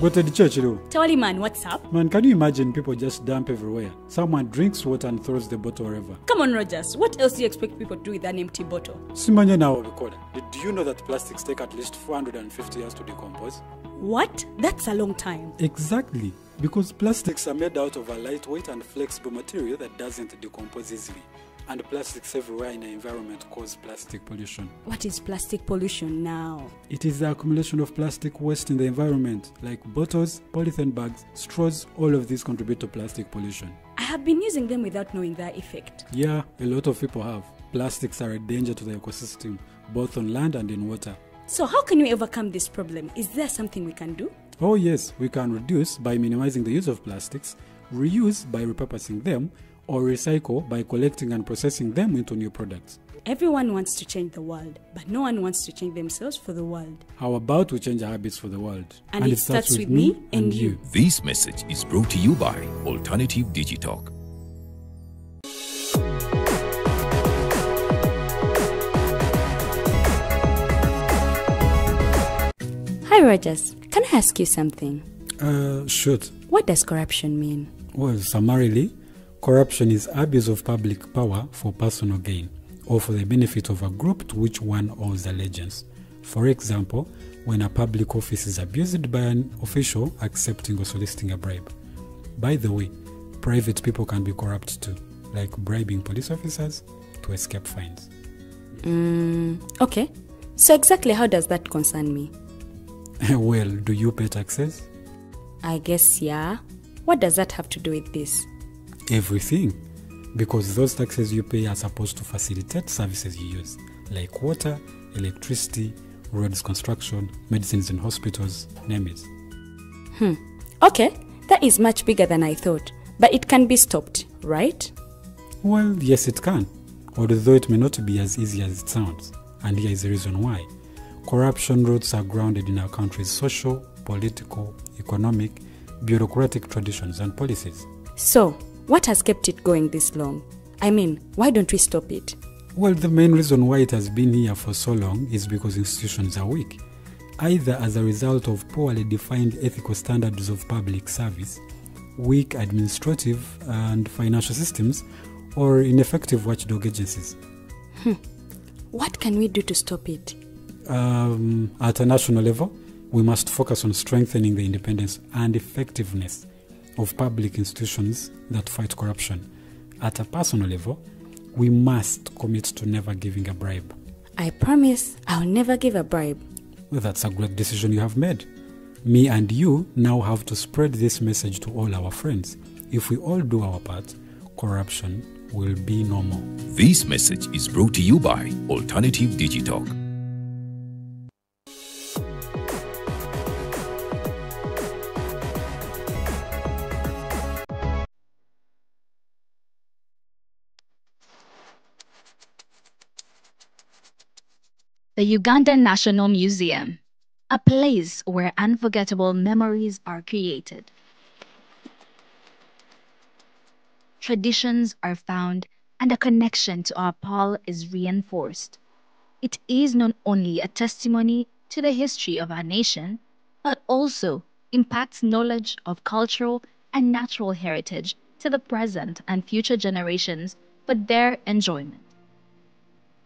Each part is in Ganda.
Go to the church, you. Tawali man, what's up? Man, can you imagine people just dump everywhere? Someone drinks water and throws the bottle wherever. Come on, Rogers. What else do you expect people to do with an empty bottle? Simanya now recorder. Did you know that plastics take at least 450 years to decompose? What? That's a long time. Exactly. Because plastics are made out of a lightweight and flexible material that doesn't decompose easily. And plastics everywhere in the environment cause plastic pollution. What is plastic pollution now? It is the accumulation of plastic waste in the environment, like bottles, polythene bags, straws, all of these contribute to plastic pollution. I have been using them without knowing their effect. Yeah, a lot of people have. Plastics are a danger to the ecosystem, both on land and in water. So how can we overcome this problem? Is there something we can do? Oh yes, we can reduce by minimizing the use of plastics, reuse by repurposing them, or recycle by collecting and processing them into new products. Everyone wants to change the world, but no one wants to change themselves for the world. How about we change our habits for the world? And it starts with me and you. This message is brought to you by Alternative Digitalk. Hi, Rogers. Can I ask you something? Shoot. What does corruption mean? Well, summarily, corruption is abuse of public power for personal gain or for the benefit of a group to which one owes allegiance. For example, when a public office is abused by an official accepting or soliciting a bribe. By the way, private people can be corrupt too, like bribing police officers to escape fines. Okay. So exactly how does that concern me? Well, do you pay taxes? I guess, yeah. What does that have to do with this? Everything. Because those taxes you pay are supposed to facilitate services you use, like water, electricity, roads construction, medicines in hospitals, name it. Okay, that is much bigger than I thought, but it can be stopped, right? Well, yes it can, although it may not be as easy as it sounds, and here is the reason why. Corruption roots are grounded in our country's social, political, economic, bureaucratic traditions and policies. So, what has kept it going this long? I mean, why don't we stop it? Well, the main reason why it has been here for so long is because institutions are weak, either as a result of poorly defined ethical standards of public service, weak administrative and financial systems, or ineffective watchdog agencies. What can we do to stop it? At a national level, we must focus on strengthening the independence and effectiveness of public institutions that fight corruption. At a personal level, we must commit to never giving a bribe. I promise I'll never give a bribe. Well, that's a great decision you have made. Me and you now have to spread this message to all our friends. If we all do our part, corruption will be no more. This message is brought to you by Alternative Digitalk. The Uganda National Museum, a place where unforgettable memories are created. Traditions are found and a connection to our past is reinforced. It is not only a testimony to the history of our nation, but also impacts knowledge of cultural and natural heritage to the present and future generations for their enjoyment.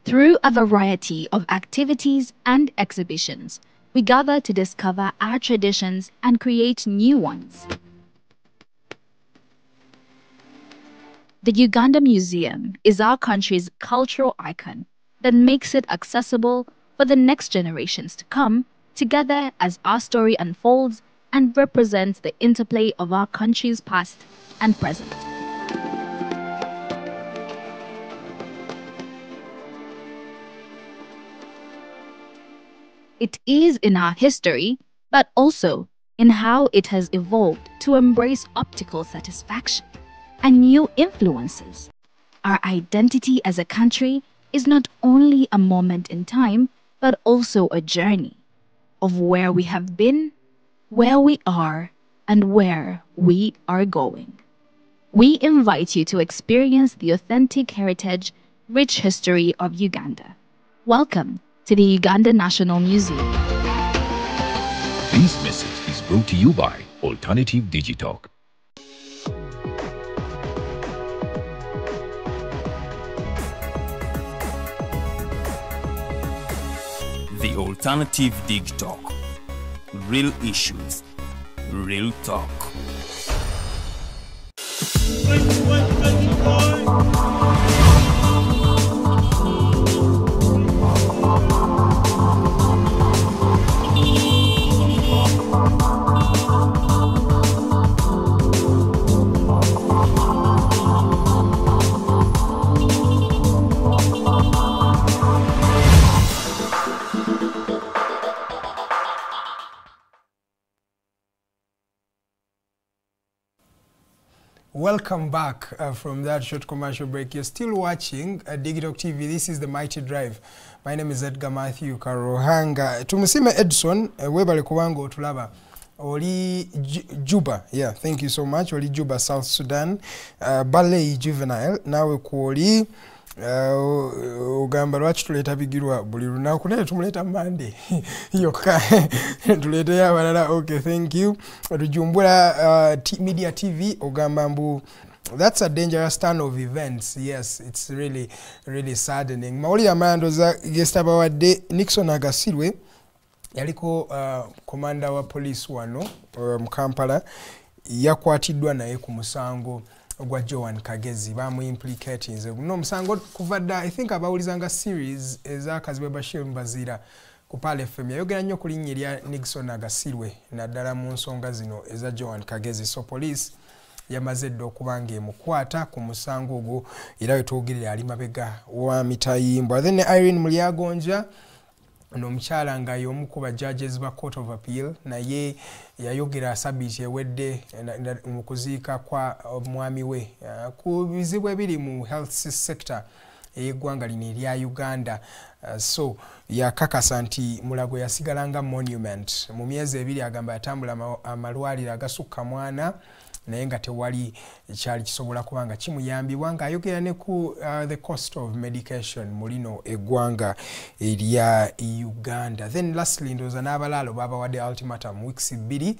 Through a variety of activities and exhibitions, we gather to discover our traditions and create new ones. The Uganda Museum is our country's cultural icon that makes it accessible for the next generations to come together as our story unfolds and represents the interplay of our country's past and present. It is in our history, but also in how it has evolved to embrace optical satisfaction and new influences. Our identity as a country is not only a moment in time, but also a journey of where we have been, where we are, and where we are going. We invite you to experience the authentic heritage, rich history of Uganda. Welcome to the Uganda National Museum. This message is brought to you by Alternative Digitalk. The Alternative Digitalk. Real issues, real talk. Welcome back from that short commercial break. You're still watching Digitalk TV. This is the Mighty Drive. My name is Edgar Matthew Karuhanga. Tumusime Edson, webale kubanga otulaba. Oli Juba, yeah, thank you so much. Oli Juba, South Sudan. Ballet Juvenile, nawe kuoli ogamba lwaki tuleeta Bigirwa buli lunaku, naye tumuleeta Monday yokka, tuleeteyo abalala. Okay, thank you. Rujumbura Media TV ogamba mbu that's a dangerous turn of events. Yes, it's really really saddening. Mawulire amalala ndowooza gestabawadde. Nixon Agasirwe yaliko commander wa police wano mu Kampala, yakwatiddwa naye ku musango gwa Joan Kagezi, bamu-implicatinze n'omusango kuva dda. I think abawulizanga series eza Kazibwe Bashir Mbazira ku Pearl FM yayogera nnyo ku linnya erya Nixon Agasirwe naddala mu nsonga zino eza Joan Kagezi. So police yamaze dda okuba ng'emukwata ku musango ogwo, era wetwogerera ali mabega wa mitayimbwa. Then Irene Mulyagonja, ono omukyala nga y'omu ku ba judges ba Court of Appeal, naye yayogera sabiiti ewedde mu kuziika kwa omwami we ku bizibu ebiri mu health sector ey'eggwanga lino erya Uganda. So yakakasa nti Mulago yasigala nga monument. Mu myezi ebiri agamba yatambula amalwaliro agasukka mwana, naye nga tewali kyali kisobola kuba nga kimuyambibwa, ng'ayogera ne ku the cost of medication mu lino eggwanga erya Uganda. Then lastly, ndowooza n'abalaalo babawadde ultimatum weeks 2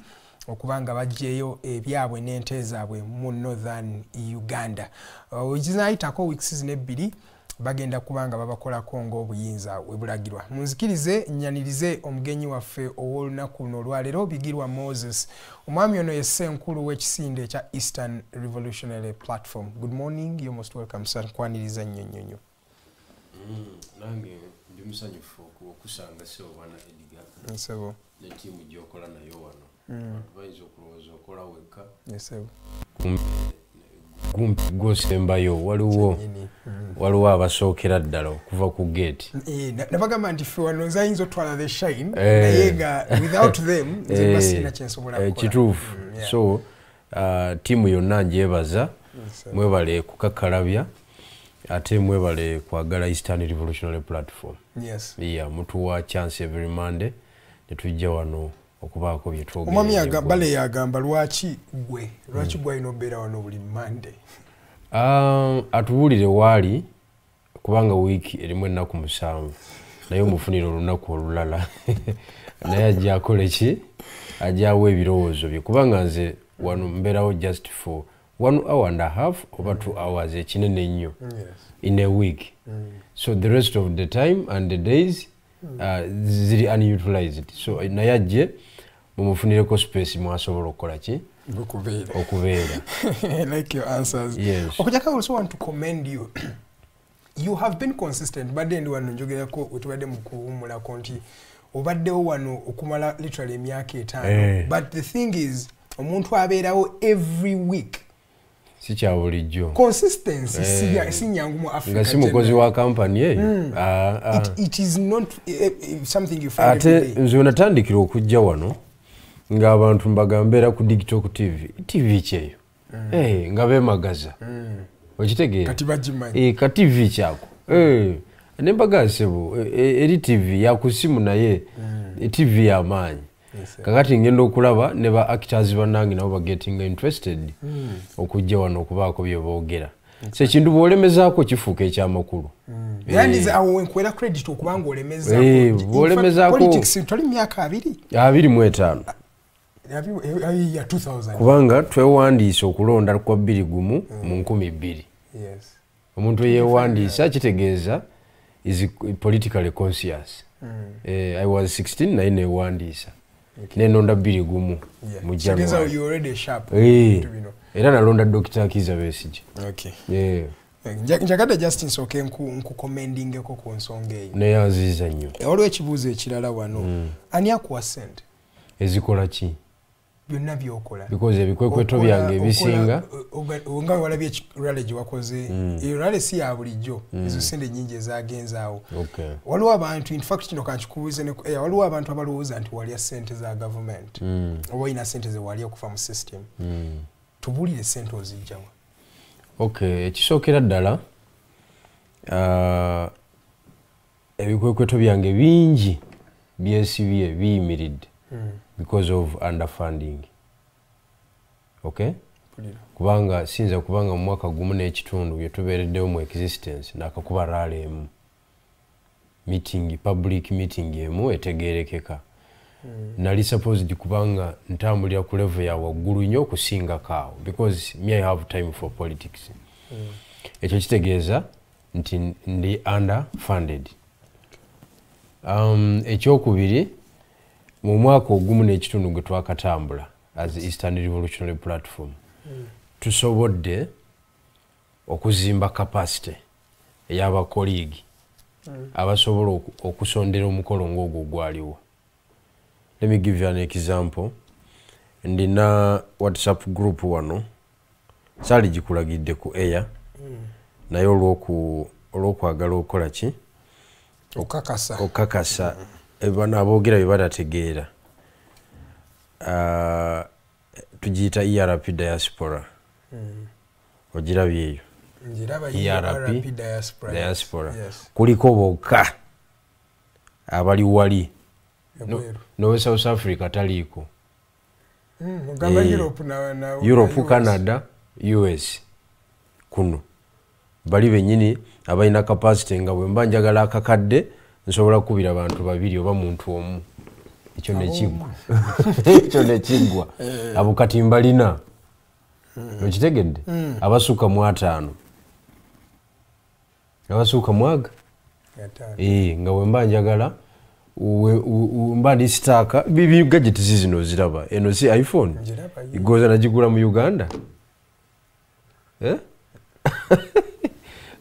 okuba nga baggyeyo ebyabwe n'ente zaabwe mu Northern Uganda. Wekinayitako weeks zino 2 bagenda kuba nga babakolako ng'obuyinza we bulagirwa. Munzikirize nnyanirize omugenyi waffe ow'olunaku luno olwaleero, Bigirwa Moses. Omwami ono ye ssenkulu w'ekisinde ekya Eastern Revolutionary Platform. Good morning, you're most welcome sir. Nkwaniriza nnyo nnyo nnyo. Nange ndi musanyufu okusanga ssebo bwana Edgar. Ssebo. Ne ttiimu gy'okola nayo wano. Abantu bayinza okulowooza okola wekka. Ssebo. Gumpi gwosembayo waliwo abasookera ddala okuva ku gate. Nabagamba nti ffe wano nze ayinza otwala the shine, naye nga without them nze mba sirina kye nsobola kukola. Kituufu. So ttiimu yonna ngyebaza, mwebale kukakkalabya, ate mwebale kwagala Eastern Revolutionary Platform. Yes. Yeah, mutuwa chance every Monday ne tujja wano okubaako bye twogera. Omwami Bale yagamba lwaki gwe alina obeera wano buli Monday? Atuwulire waali, kubanga wiiki erimu ennaku 7, naye omufunire olunaku olulala naye ajja akole ki, ajja awa ebirowoozo bye, kubanga nze wano mbeerawo just for 1.5 hours oba 2 hours ekinene ennyo in a week. So the rest of the time and the days ziri unutilized. So naye ajje mumufunireko space mwasobola okukola ki, okubeera. I like your answers. Yes. Okujjako, I also want to commend you. You have been consistent. Badde ndi wano njogerako wetubadde mu kuwummulako nti obaddewo wano okumala literally emyaka 5. But the thing is, omuntu abeerawo every week si kya bulijjo. Consistency si nyangu mu Africa. Nga si mukozi wa kampani eyo. It is not something you find every day. Ate nze natandikira okujja wano ng'abantu mbagambeera ku Digitalk TV. TV kyeyo. Nga beemagaza. Okitegeera? Kati bagimanyi. Ka TV kyako. Ne mbaga ssebo, eri TV ya ku ssimu naye TV y'amaanyi. Kakati ngenda okulaba ne ba actors bannange nabo ba getting interested okujja wano okubaako bye boogera. So ekintu bw'olemezaako kifuuka ekyamakulu. Yandize awo nkwera credit okubanga olemezaako. Bw'olemezaako. Politics toli myaka 2? 25. Ya 2000. Kubanga twewandiisa okulonda kwa 21 mu 2000. Yes. Omuntu yewandiisa kitegeeza is politically conscious. I was 16 naye newandiisa. Nenonda 21 mu January. You already sharp. Era nalonda Dr. Kizza Besigye. Okay. Yeah. Njagadde Justin sooke nkukomendingeko ku nsonga eyo. Naye aziza nnyo. Waliwo ekibuuzo ekirala wano. Ani akuwa ssente? Ezikola ki? Byonna by'okola. Because ebikwekweto byange ebisinga. Nga walabye rally gye wakoze. Eyo rally si ya bulijjo. Ezo ssente nnyingi ezagenzaawo. Okay. Waliwo abantu, in fact kino kankikubuuze ne waliwo abantu abalowooza nti walya ssente za government. Oba olina ssente ze walya okuva mu system. Tubuulire ssente ozijjawa. Okay, ekisookera ddala ebikwekweto byange bingi byensibye biyimiridde because of underfunding. Okay? Kubanga sinza kubanga mu mwaka 1.5 bye tubeereddewo mu existence nakakuba rally emu. Meeting, public meeting emu etegeerekeka. Nali supposed kubanga ntambulira ku level ya waggulu nnyo okusingako awo because me I have time for politics. Ekyo kitegeeza nti ndi underfunded. Ekyokubiri mu mwaka 1.5 gwe twakatambula as Eastern Revolutionary Platform tusobodde okuzimba capacity ey'abakoligi abasobola okusondera omukolo ng'ogwo gwaliwo. Let me give you an example. Ndina WhatsApp group wano. Sali gikulagidde ku air. Naye olw'okwagala okukola ki? Okakasa. Okakasa. Bano aboogera bye batategeera. Tugiyita ERP diaspora. Ogirabye eyo? Ngiraba ERP diaspora. Diaspora. Yes. Kuliko bokka abali wali. No, South Africa taliiko. Europe na Europe, Canada, US kuno bali bennyini abalina capacity nga bwe mba njagala akakadde nsobola kukubira abantu babiri oba muntu omu. Ekyo nekiggwa. Ekyo nekiggwa. Abo kati mbalina. Okitegedde? Abasukka mu 5. Abasukka mu aga? Nga bwe mba njagala mba ndi sitaaka bibi gadgets zino ziraba. Eno si iPhone. Igoza nagigula mu Uganda.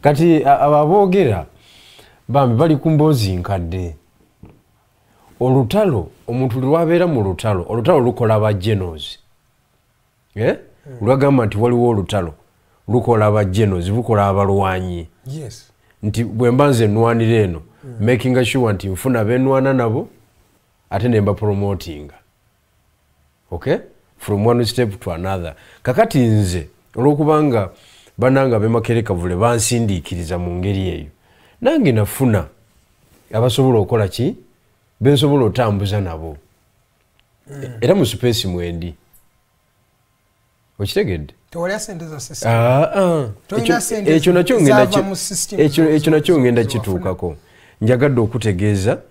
Kati ababoogera bambi bali ku mboozi nkadde. Olutalo omuntu lwabeera mu lutalo, olutalo lukola ba generals. Lwagamba nti waliwo olutalo lukola ba generals, lukola abalwanyi. Yes. Nti bwe mba nze nnwanira eno making sure nti nfuna benwana nabo ate ne mba promoting. Okay? From one step to another. Kakati nze olwokubanga bananga b'e Kavule bansindiikiriza mu ngeri eyo. Nange nafuna abasobola okukola ki? Bensobola otambuza nabo. Era mu space mwendi. Okitegedde? Tewalya ssente za system. Ekyo nakyo ngenda kituukako. Njagadde okutegeeza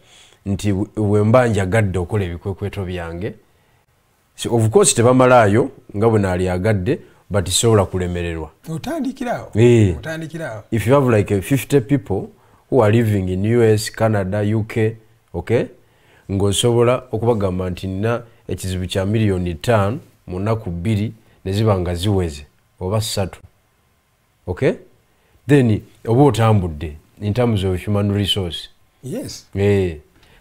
nti bwe mba njagadde okukola ebikwekweto byange. So of course tebamalaayo nga bwe naalyagadde, but sobola kulemererwa. Otandikirawo. Otandikirawo. If you have like 50 people who are living in US, Canada, UK, okay? Ng'osobola okubagamba nti nina ekizibu kya 5 million mu nnaku 2 ne ziba nga ziweze oba 3. Okay? Then oba otambudde in terms of human resource. Yes.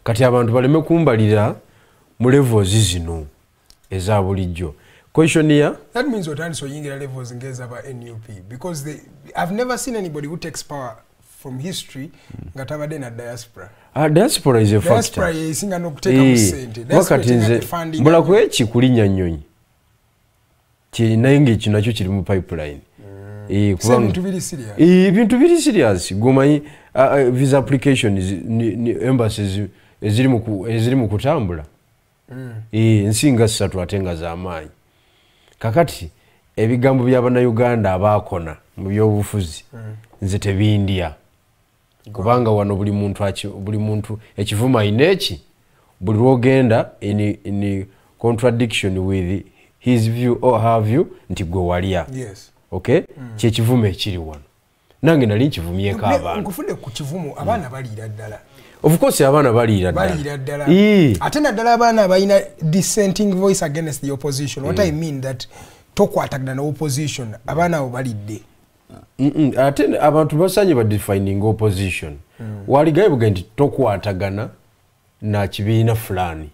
Kati abantu baleme kumbalira mu levels zino eza bulijjo. Question here. That means otandise oyingira levels ng'ezaba NUP because I've never seen anybody who takes power from history nga tabadde na diaspora. Diaspora is a factor. Diaspora yesinga n'okuteeka mu ssente. Wakati nze mbula kweki kulinnya nnyonyi. Naye ng'ekyo nakyo kiri mu pipeline. Ebintu biri serious. Ebintu biri serious. Gomanyi visa applications embassies eziri mu kutambula. Ensi nga 3 ate nga z'amaanyi. Kakati ebigambo by'Abannayuganda abaakona mu byobufuzi nze tebindya. Kubanga wano buli muntu ekivuma ayina eki, buli lw'ogenda in contradiction with his view or her view nti gwe walya. Yes. Okay? Kyekivumo ekiri wano. Nange nali nkivumyeko abaana. Nkufudde ku kivumo, abaana baliira ddala. Of course abaana baliira ddala. Baliira ddala. Ate naddala abaana abalina dissenting voice against the opposition. What I mean that tokwatagana na opposition, abaana abo balidde. Ate abantu basanye ba defining opposition. Waligaye buga nti tokwatagana na kibiina fulani.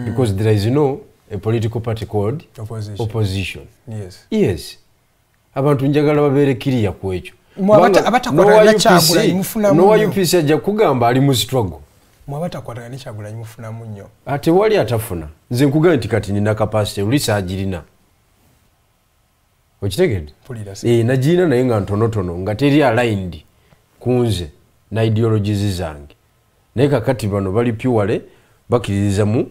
Because there is no a political party called opposition. Opposition. Yes. Yes. Abantu njagala babeere kiriya ku ekyo. Nowa UPC ajja kugamba ali mu struggle. Mwabatakwatagana ne Kyagulanyi mufunamu nnyo. Ate wali atafuna. Nze nkugamba nti kati nina capacity olisa agirina. Okitegedde? Nagirina naye nga ntonotono nga teri aligned ku nze na ideologies zange. Naye kakati bano bali purely bakkiririza mu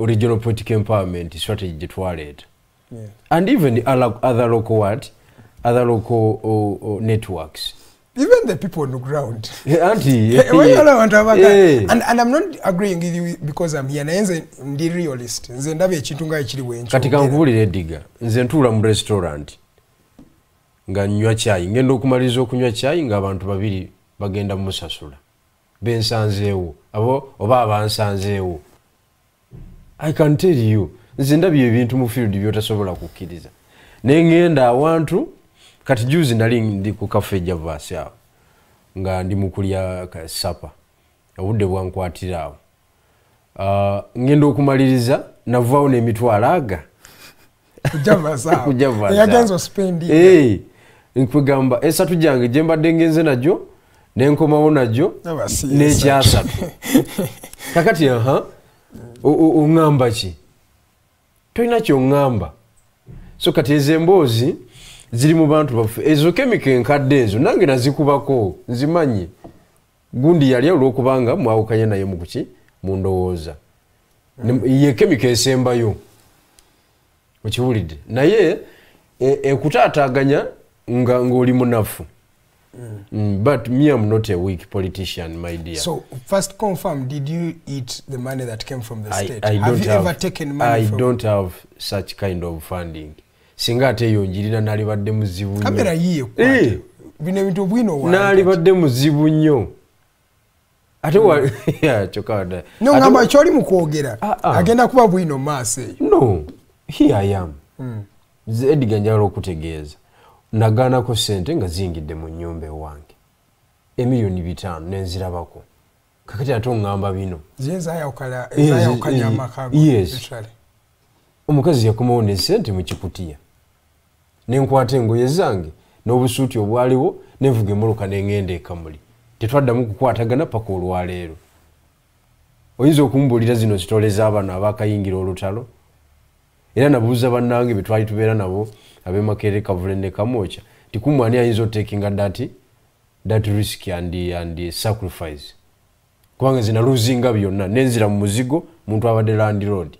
regional political empowerment strategy gye twaleeta. Yeah. And even other local what? Other local networks. Even the people on the ground. Auntie. And I'm not agreeing with you because I'm here. Nze ndi realist. Nze ndabye ekintu nga ekiri wencho. Kati kankubuulire Edgar. Nze ntuula mu restaurant nga nnywa caayi. Ngenda okumaliriza okunywa caayi nga abantu babiri bagenda musasula. Bensanzeewo. Abo oba abansanzeewo. I can tell you. Nze ndabye ebintu mu field by'otasobola kukkiriza. Ne ngenda awantu kati juzi nali ndi ku cafe Javas awo nga ndi mu kulya supper. Obudde bwankwatira awo. Ngenda okumaliriza navaawo n'emitwalo aga. Javas awo. Yagenza spend. Nkugamba esatu gyange gye mbadde ngenze nagyo ne nkomawo nagyo n'ekyasatu. Kakati oŋŋamba ki? Tolina ky'oŋŋamba. So kati ezo emboozi ziri mu bantu baffe. Ezo kemiko enkadde ezo nange nazikubako nzimanyi. Gundi yali olw'okubanga mwawukanye naye mu kuki mu ndowooza. Ye kemiko esembayo. Okiwulidde. Naye ekutaataaganya nga ng'oli munafu. But me, I'm not a weak politician, my dear. So, first confirm, did you eat the money that came from the state? Have you ever taken money from... I don't have such kind of funding. Singa ate eyo njirina nalibadde muzibu nnyo. Kamera yiye kwate. Bino ebintu bwino wa. Nalibadde muzibu nnyo. Ate wa... Kyokka wadde. No, ngamba ky'oli mu kwogera. Agenda kuba bwino maaso eyo. No, here I am. Nze Edgar njagala okutegeeza. Nagaanako ssente nga ziyingidde mu nnyumba ewange. 5,000,000 nenzirabako. Kakati ate oŋŋamba bino. Ezayawukanya amaka go. Yes. Omukazi yakomawo ne ssente mu kikutiya. Ne nkwata engoye zange n'obusuuti obwaliwo ne nvuga emmotoka ne ŋŋenda e Kamuli. Tetwaddamu kukwatagana paka olwaleero. Oyinza okumbuulira zino sitole z'abano abaakayingira olutalo? Era nabuuza bannange be twali tubeera nabo ab'e Makerere, Kavule ne Kamwokya nti kumwe ani ayinza otakinga that risk and sacrifice. Kubanga nze naluzinga byonna nenzira mu muzigo muntu abadde landlord.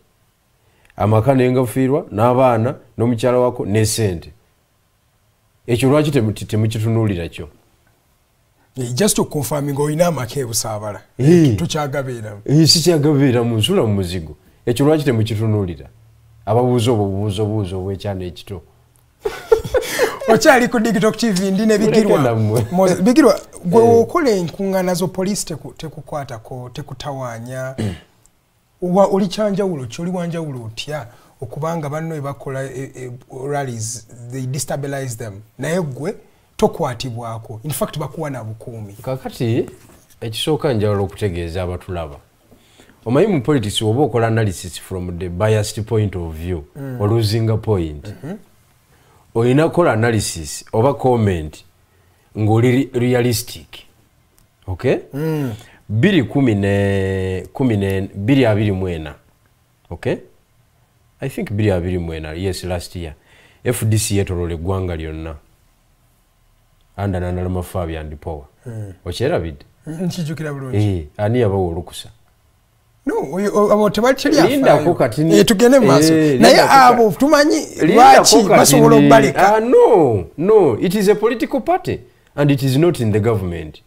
Amaka ne ngafiirwa n'abaana n'omukyala wako ne ssente. Ekyo lwaki temukitunuulira kyo? Just to confirm ng'olina amaka e Busaabala. Tokyagabeeramu. Sikyagabeeramu, nsula mu muzigo. Ekyo lwaki temukitunuulira? Ababuuza obwo bubuuzo obw'ekyana ekito. Okyali ku Digitalk TV ndi ne Bigirwa. Bigirwa, gwe okola enkuŋŋaana zo poliisi tekukwatako, tekutawaanya. Oli kyanjawulo ki, oli wanjawulo otya okubanga banno bakola rallies, they destabilize them. Naye gwe tokwatibwako. In fact bakuwa na bukuumi. Kakati ekisooka njagala okutegeeza abatulaba. Omanyi mu politics oba okola analysis from the biased point of view, or losing a point. Olina kola analysis oba comment ng'oli realistic. Okay? 2024. Okay? I think 2024, yes, last year. FDC yeetoloola eggwanga lyonna. Under Nandalama Fabian and Power. Okyerabidde? Nkijjukira bulungi. Ani yabawa olukusa? No, abo tebakyali tugende mu maaso. Naye abo tumanyi lwaki basobola okubaleka. No, it is a political party and it is not in the government.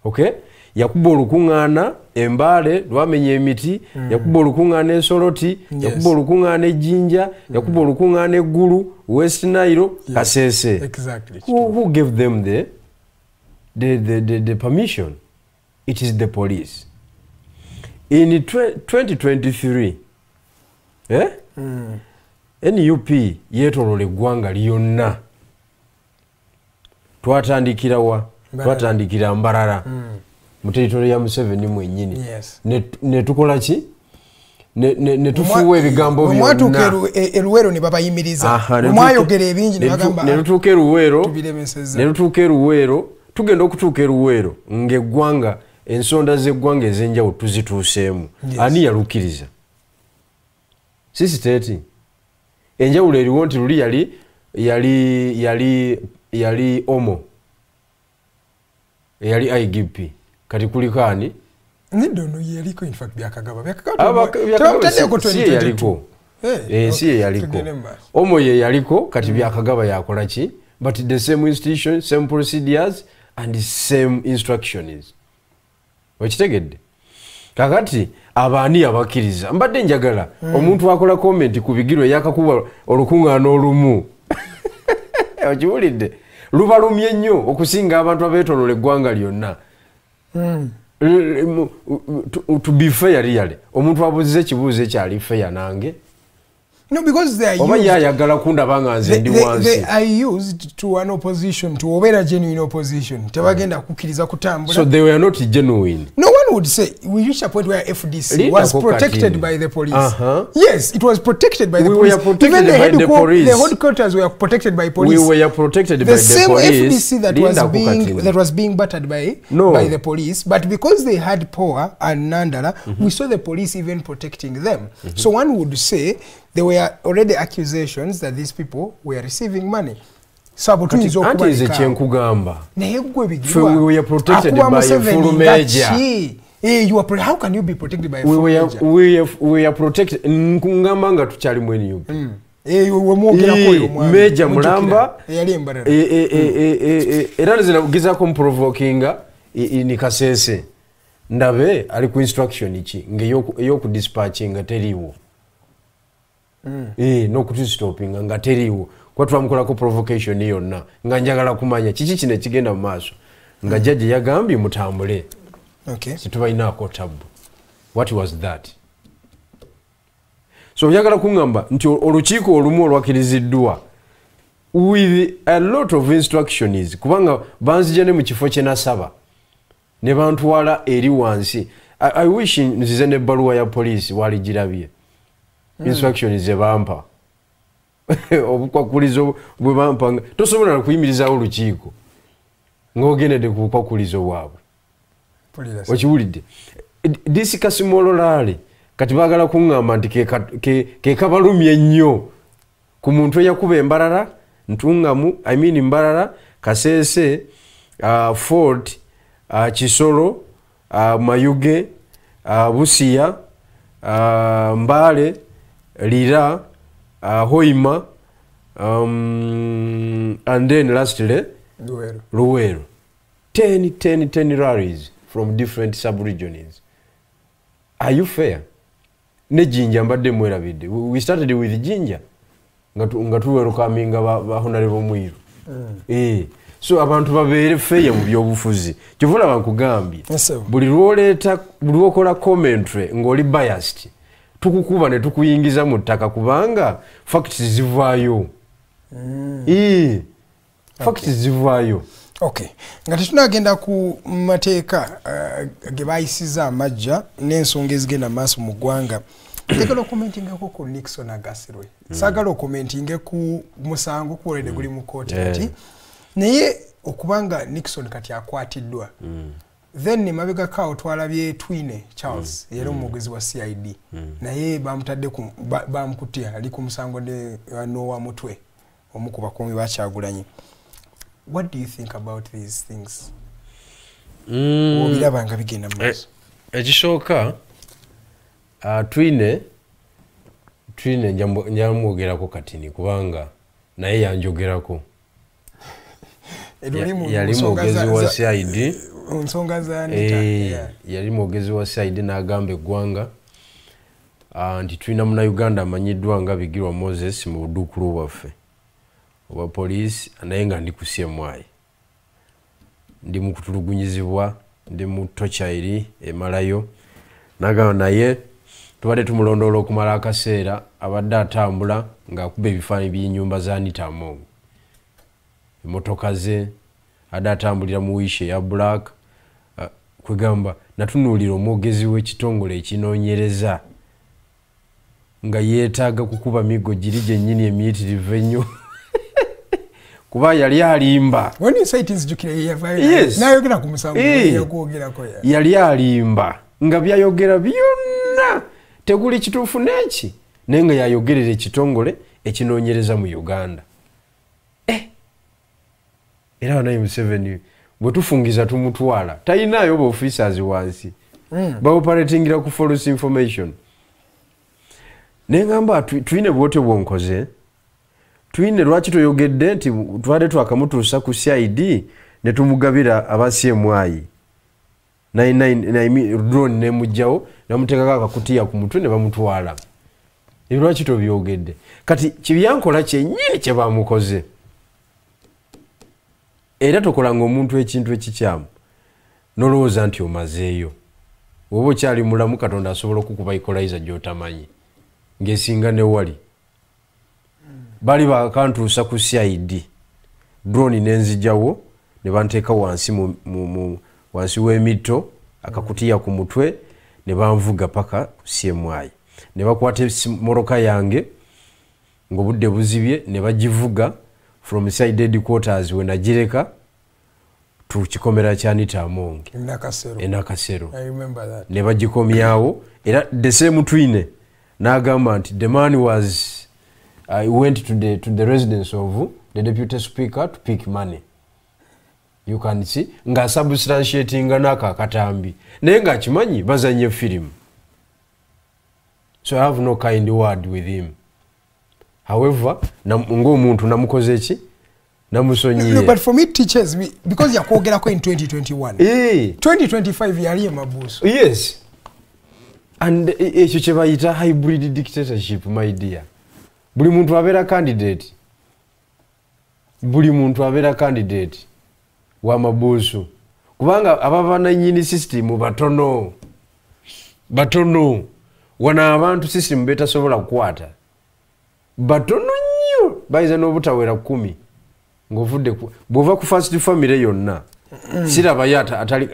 Okay? Yakuba olukuŋŋaana Embaale lwamenya emiti, yakuba olukuŋŋaana Ensoloti, yakuba olukuŋŋaana Ejjinja, yakuba olukuŋŋaana Eggulu, West Nile, Kasese. Who gave them the permission? It is the police. In 2023, NUP yeetoloola eggwanga lyonna. Twatandikira wa? Twatandikira Mbarara, mu territory ya Museveni mwennyini. Ne tukola ki? Ne tufuuwa ebigambo byonna. Mwatuuka eruweero ne babayimiriza. Mwayogera ebingi ne bagamba ne tutuuka eruweero, tubiremesezza. Ne tutuuka eruweero, tugenda okutuuka eruweero ng'eggwanga, ensonda z'eggwanga ez'enjawulo tuzituuseemu. Ani yalukkiriza? Si state. Enjawulo eriwo nti luli yali Omo, eyali IGP, kati kuliko ani? Nedda, ono yeyaliko, in fact Byakagaba. Byakagaba si yeyaliko. Si yeyaliko. Tugende mu maaso. Omo ye yaliko, kati Byakagaba yakola ki? But the same institution, same procedures and the same instructions. Okitegedde? Kakati abaani abakkiriza? Mbadde njagala omuntu akola comment ku Bigirwa eyakakuba olukuŋŋaana olumu, okiwulidde, lubalumye nnyo okusinga abantu abeetoloola eggwanga lyonna. To be fair, really, omuntu abuuziza ekibuuzo ekyali fair nange. No, because they are oba used, ye ayagala kundaba nga nze ndi wansi. They are used to an opposition, to obeera genuine opposition. Tebagenda kukkiriza kutambula. So they were not genuine. No one would say we reached a point where FDC Linda was Kokatini. Protected by the police. Yes, it was protected by the We police. were protected Even the by the police. The headquarters were protected by police. We were protected The by the same police. FDC that Linda was being Kokatini. that was being battered by No. by the police, but because they had power and Nandala, we saw the police even protecting them. So one would say there were already accusations that these people were receiving money. So abo tuyinza Anti nze okubaleka. kyenkugamba, Naye gwe Ffe Bigirwa, we were protected akuba by a Museveni full nga major. ki? You are how can you be protected by a we full were, major? We were protected. Nkugamba nga tukyali mu NUP. Wemwogerako oyo omwami. Major Mujjukira. Mulamba. Eyali Embarara. Era nze nagezaako muprovokinga ni Kasese, ndabe ali ku instruction ki nga ey'okudispatchinga teriiwo, n'okutustopinga nga teriiwo, kuba twamukolako provocation yonna nga njagala kumanya kiki kino ekigenda mu maaso, nga jjajja yagambye mutambule, situbalinaako tabu. What was that? So oyagala kuŋŋamba nti olukiiko olumu olwakkiriziddwa with a lot of instructions, kubanga banzija ne mu kifo kye nasaba ne bantwala eri wansi. I wish nzize n'ebbaluwa ya poliisi, waligirabye, instructions ze bampa, obukwakulizo bwe bampa, nga tosobola na kuyimirizaawo olukiiko ng'ogendedde ku bukwakulizo bwabwe. Mpulira se. Okiwulidde? This Kasimolo rally, kati baagala kuŋŋamba nti ke kabalumye nnyo ku muntu eyakuba Embarara, Ntungamu, I mean Mbarara, Kasese, Fort, Kisoro, Mayuge, Busia, Mbale, Lira, Hoima, and then lastly Luweero. Luweero. 10, 10, 10 rallies from different sub-regions. Are you fair? Ne Jinja mbadde mwerabidde. We started with Jinja nga tuwelcominga ba Honorable Mwiru. So abantu babeere fair mu byobufuzi. Kyova olaba nkugambye. Yes, sir. Buli lw'oleeta, buli lw'okola commentary ng'oli biased, tukukuba ne tukuyingiza mu ttaka kubanga facts zivaayo. Facts zivaayo. Okay, nga tetunagenda ku mateeka ge bayisiza amajja n'ensonga ezigenda maaso mu ggwanga, njagala okomentingako ku Nixon Agasirwe. Saagala okomentinge ku musango kuolede guli mu kooti kati, naye okubanga Nixon kati akwatiddwa, then emabegako awo twalabye Twine Charles, era omwogezi wa CID, naye bamutadde bamukutte ali ku musango ne Nowa Mutwe, omu ku bakuumi bakyagulanyi. What do you think about these things? Obiraba nga bigenda mu maaso? Ekisooka, Twine njamwogerako katini kubanga naye yanjogerako. Yali mwogezi wa CID. Nsonga za Anita. Yali mwogezi wa CID n'agamba eggwanga nti tulina Munnayuganda amanyiddwa nga Bigirwa Moses mu buduukulu bwaffe obwa poliisi, naye nga ndi ku CMI, ndi mu kutulugunyizibwa, ndi mu torture eri emalayo. N'agamba naye tubadde tumulondoola okumala akaseera, abadde atambula ng'akuba ebifaananyi by'ennyumba za Anita Among, emmotoka ze, adde atambulira mu wishi eya black. Kwegamba natunuulira omwogezi w'ekitongole ekinoonyereza nga yeetaaga kukuba migo giri gyennyini emiyitirivu ennyo kuba yali alimba. Yali alimba nga byayogera byonna teguli kituufu n'eki, naye nga yayogerera ekitongole ekinoonyereza mu Uganda. Era wanaye Museveni bwe tufungiza tumutwala, talinayo ba officers wansi, baoperatingira ku false information. Naye ngamba Twine bwotyo bwonkoze, Twine lwaki toyogedde nti twade twakamutuusa ku CID ne tumugabira aba CMI 99 drone nemugjawo namuteekako akakutiya ku mutwe ne bamutwala. Ebyo lwaki tobyogedde? Kati kibyankola kyennyini kye bamukoze. Era tokolanga omuntu ekintu ekikyamu nolowooza nti omazeeyo. Bw'oba okyali mulamu, Katonda asobola okukuba equalizer gy'otamanyi ng'esinga ne wali. Bali bakantuusa ku CID, drone nenzijjawo ne banteeka wansi wansi w'emitto, akakutiya ku mutwe, ne banvuga paka ku CMI. Ne bakwata emmotoka yange ng'obudde buzibye ne bagivuga from CID headquarters we nagireka to kikomera kya Anita Among e Nakasero. I remember that. Ne bagikomyawo era the same Twine n'agamba nti the man was I went to the residence of the deputy speaker to pick money. You can see nga substantiating n'aka akatambi, naye nga akimanyi bazanye firimu. So I have no kind word with him. However, ng'omuntu namukoze ki? Namusonyiye. No, but for me it teaches me because yakwogerako in 2021. 2025 yali emabuuso. Yes. And ekyo kye bayita hybrid dictatorship, my dear. Buli muntu abeera candidate. Buli muntu abeera candidate wa mabuuso. Kubanga ababa nannyini system batono. Batono. Wano abantu system betasobola kukwata. Batono nnyo, bayinza n'obutawera 10 ng'ovudde bw'ova ku first family yonna, sirabayo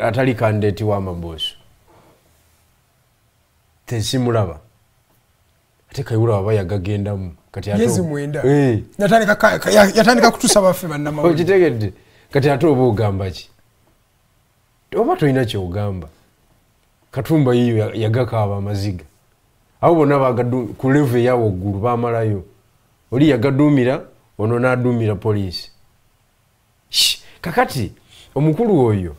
atali candidate wa mabuuso. Tesimulaba. Ate Kayihura aba yagagendamu. Kati ate Myezi 9. Yatandika kutusaba ffe bannamawulire. Okitegedde. Kati ate oba ogamba ki? Oba tolina ky'ogamba. Katumba yiyo yagakaaba amaziga. Abo bonna ku level eya waggulu baamalayo. Oli yagaduumira, ono n'aduumira poliisi. Kakati omukulu oyo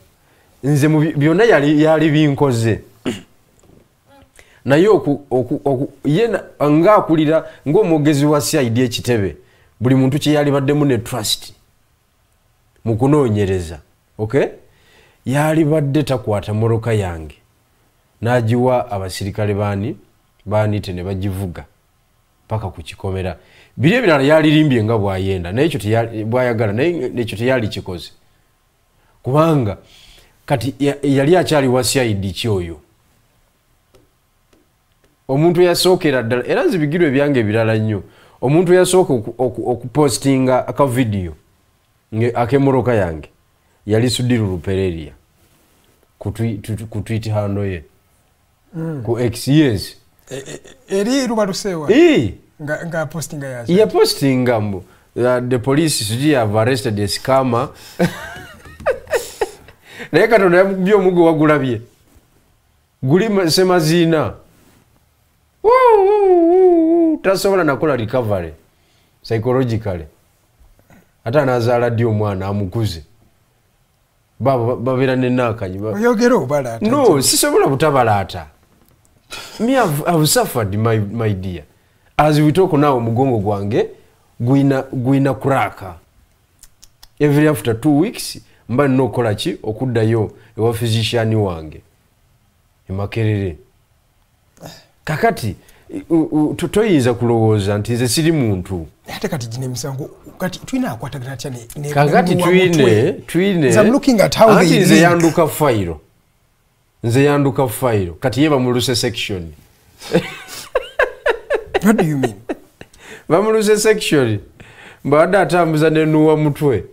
nze mu byonna yali binkoze. Naye ye ng'akulira ng'omwogezi wa CID ekitebe, buli muntu kye yali baddemu ne trust mu kunoonyereza, okay? Yali badde takwata mmotoka yange n'agiwa abasirikale baanite ne bagivuga paka ku kikomera. Biri ebirala yalirimbye nga bw'ayenda, naye ekyo bw'ayagala, naye ekyo teyali kikoze. Kubanga kati yali akyali wa CID ki oyo? Omuntu eyasookera ddala, era nze Bigirwa ebyange ebirala nnyo, omuntu eyasooka okupostinga aka video ak'emmotoka yange yali Sudiru Rupereria ku tweet handle ye, ku X. Yes. Eri luba lusewa. Nga postinga yazo. Ya postinga mbu the police sijui have arrested a scammer. Naye Katonda yamukubye omugo wagulabye. Guli semaziina. Tasobola nakola recovery psychologically. Ate anazaala ddi omwana amukuze. Babeera nenakanyi. Oyogera obalaata. No, sisobola butabalaata. Me, I've suffered, my dear. As we talk now, omugongo gwange gwina kuraka. Every after 2 weeks mba nina okukola ki? Okuddayo ewa physician wange emakerere. Kakati toyinza kulowooza nti nze siri muntu. Ate kati gino emisango kati Twine akwatagana atya kakati Twine I'm looking at how they nze yanduka fayiro. Nze yanduka fayiro. Kati ye bamuluse section. What do you mean? Bamuluse section. Mbadde atambuza ne Nuwa Mutwe.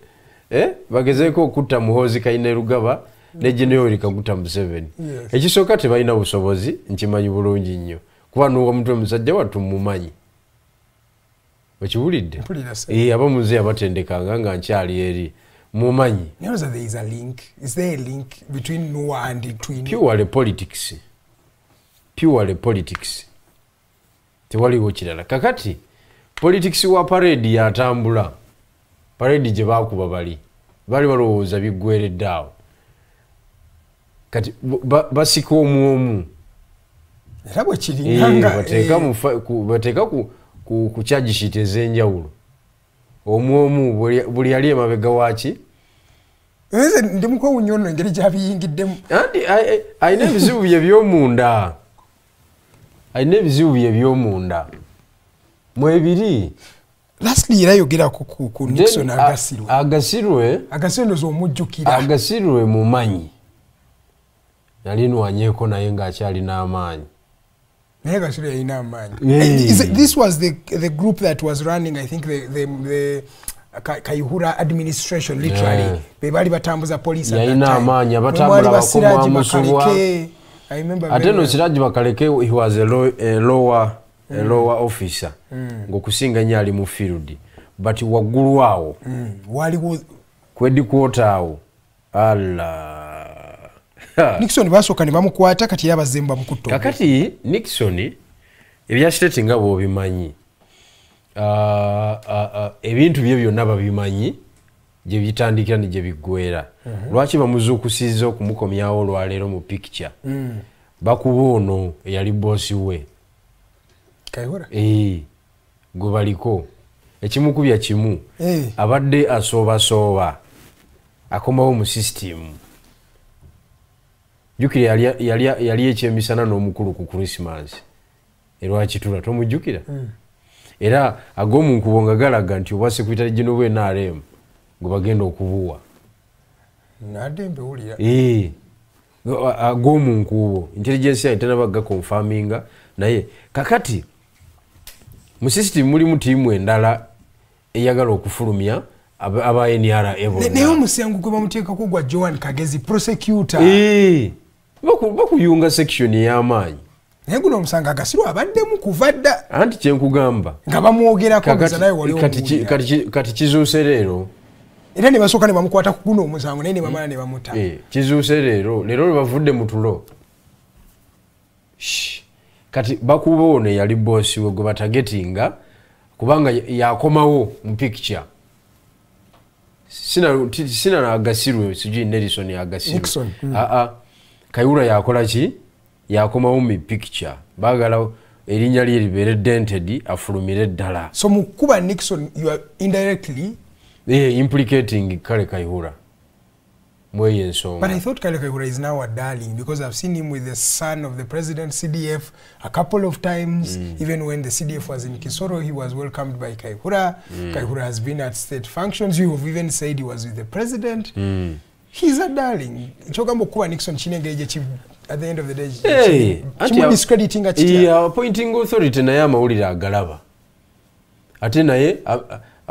Bagezeeko okutta Muhoozi Kainerugaba ne General Kaguta Museveni. Ekisooka tebalina busobozi, nkimanyi bulungi nnyo. Kuba Nuwa Mutwe musajja wattu mmumanyi. Okiwulidde? Abamuze abatendekanga nga nkyali eri. Mumanyi. There is a link. Is there a link between Nuwa and Twine? Purely politics. Purely politics. Tewaliwo kirala. Kakati politics wa parade yatambula. Parade gye baakuba bali. Bali balowooza biggweredde awo. Kati basika omu omu. Era bwe kiringanga bateeka ku charge sheet ez'enjawulo. Omu omu buli yali emabega waaki. Nze ndi mukwewuunya ono engeri gy'abiyingiddemu. Anti alina ebizibu bye by'omunda. Alina ebizibu bye by'omunda. Mwebiri. Lastly, era yogera ku Nixon Agasirwe. Agasirwe. Agasirwe ndoza omujjukira. Agasirwe mumanyi. Nali nwanyeeko naye ng'akyalina amaanyi. Naye Agasirwe yalina amaanyi. This was the group that was running, I think, the Kayihura administration, literally. Be baali batambuza police at that time. Yalina amaanyi, abatambula bakoma Musubwa. Ate no Siraji Bakaleke, he was a lower officer. Ng'okusinga nnyo ali mu field. But waggulu awo. Waliwo ku headquarter awo. Allah. Nixon basooka ne bamukwata kati era bazze bamukutta. Kakati Nixon ebya state nga bw'obimanyi. Ebintu bye byonna babimanyi gye bitandikira ne gye biggweera. Lwaki bamuzuukusizza okumukomyawo olwaleero mu picture? Bakuba ono eyali boosi we. Kayihura? Gwe baliko. Ekimukubya kimu. Abadde asoobasooba. Akomawo mu system. Jjukira yali ekyemisana n'omukulu ku Christmas. Erwakitula tomujjukira? Era ag'omu nkubo nga galaga nti obwa Secretary General bwe NRM gwe bagenda okubuwa. Nadde mbiwulira. Ag'omu nkubo. Intelligence yayo tannaba confirminga naye kakati mu system mulimu ttiimu endala eyagala okufulumya aba NRA bonna. Naye omusango gwe bamuteekako gwa Joan Kagezi prosecutor. Bakuyunga section ey'amaanyi. Naye guno omusango Agasirwe abaddemu kuva dda. Anti kye nkugamba. Nga bamwogerako naye wali omuwulira. Kati kizuuse leero. Era ne basooka ne bamukwata ku guno omusango naye ne bamala ne bamuta. Kizuuse leero. Leero lwe bavudde mu tulo. Kati bakuba ono eyali boosi we gwe batagetinga kubanga yakomawo mu picture. Sina Agasirwe sijui Nelson Agasirwe. Nixon. Kayihura yakola ki? Yakomawo mu picture. Baagala erinnya lye libeere dented afulumire ddala. So mu kuba Nixon you are indirectly implicating Kale Kayihura. Mweyo ensonga. But I thought Kale Kayihura is now a darling because I've seen him with the son of the president, CDF, a couple of times. Even when the CDF was in Kisoro, he was welcomed by Kayihura. Kayihura has been at state functions. You have even said he was with the president. He's a darling. Kyogamba okuba Nixon kinengeje at the end of the day. Discrediting kitya. Appointing authority naye amawulire agalaba. Ate naye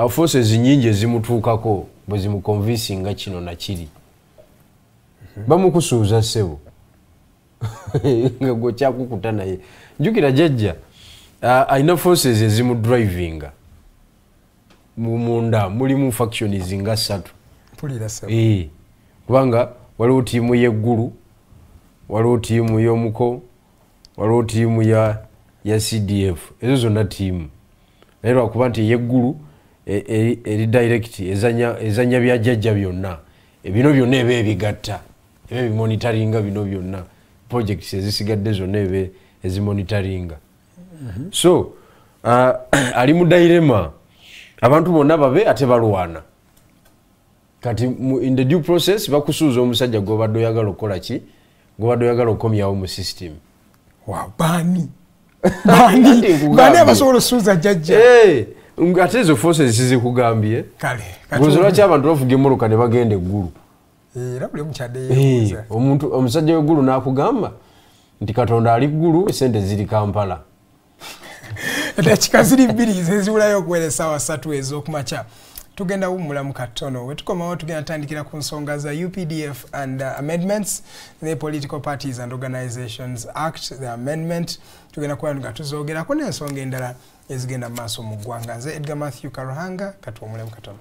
forces nnyingi ezimutuukako bwe zimuconvincinga kino na kiri. Bamukusuuza ssebo. Nga gwe kyakukuta naye. Jjukira jjajja alina forces ezimudrivinga. Munda mulimu factions nga 3. Mpulira ssebo. Kubanga waliwo ttiimu y'eggulu, waliwo ttiimu y'omuko, waliwo ttiimu ya CDF. Ezo zonna ttiimu. Naye lwakuba nti ey'eggulu eri direct ezannya bya jjajja byonna. Ebino byonna eba ebigatta. Eba ebimonitoringa bino byonna. Projects ezisigadde zonna eba ezimonitoringa. So, ali mu dilemma. Abantu bonna babe ate balwana. Kati in the due process bakusuuza omusajja gw'obadde oyagala okukola ki, gw'obadde oyagala okukomyawo mu system. Wow, baani baani baani abasobola osuuza jjajja? Ate ezo forces zikugambye. Kale. Gozo lwaki abantu bavuga emmotoka ne bagenda eggulu? Era buli omu kyadde yeebuuza. Omuntu omusajja w'eggulu n'akugamba nti Katonda ali ggulu, esente ziri Kampala. Eddakiika ziri 2 zeziwulayo okuwera essaawa 3 ez'okumakya. Tugenda wummulamu katono. We tukomawo tugenda tandikira ku nsonga za UPDF and amendments, the Political Parties and Organizations Act, the amendment. Tugenda kuba nga tuzoogerako n'ensonga endala ezigenda mu maaso mu ggwanga. Nze Edgar Matthew Karuhanga, katuwummulemu katono.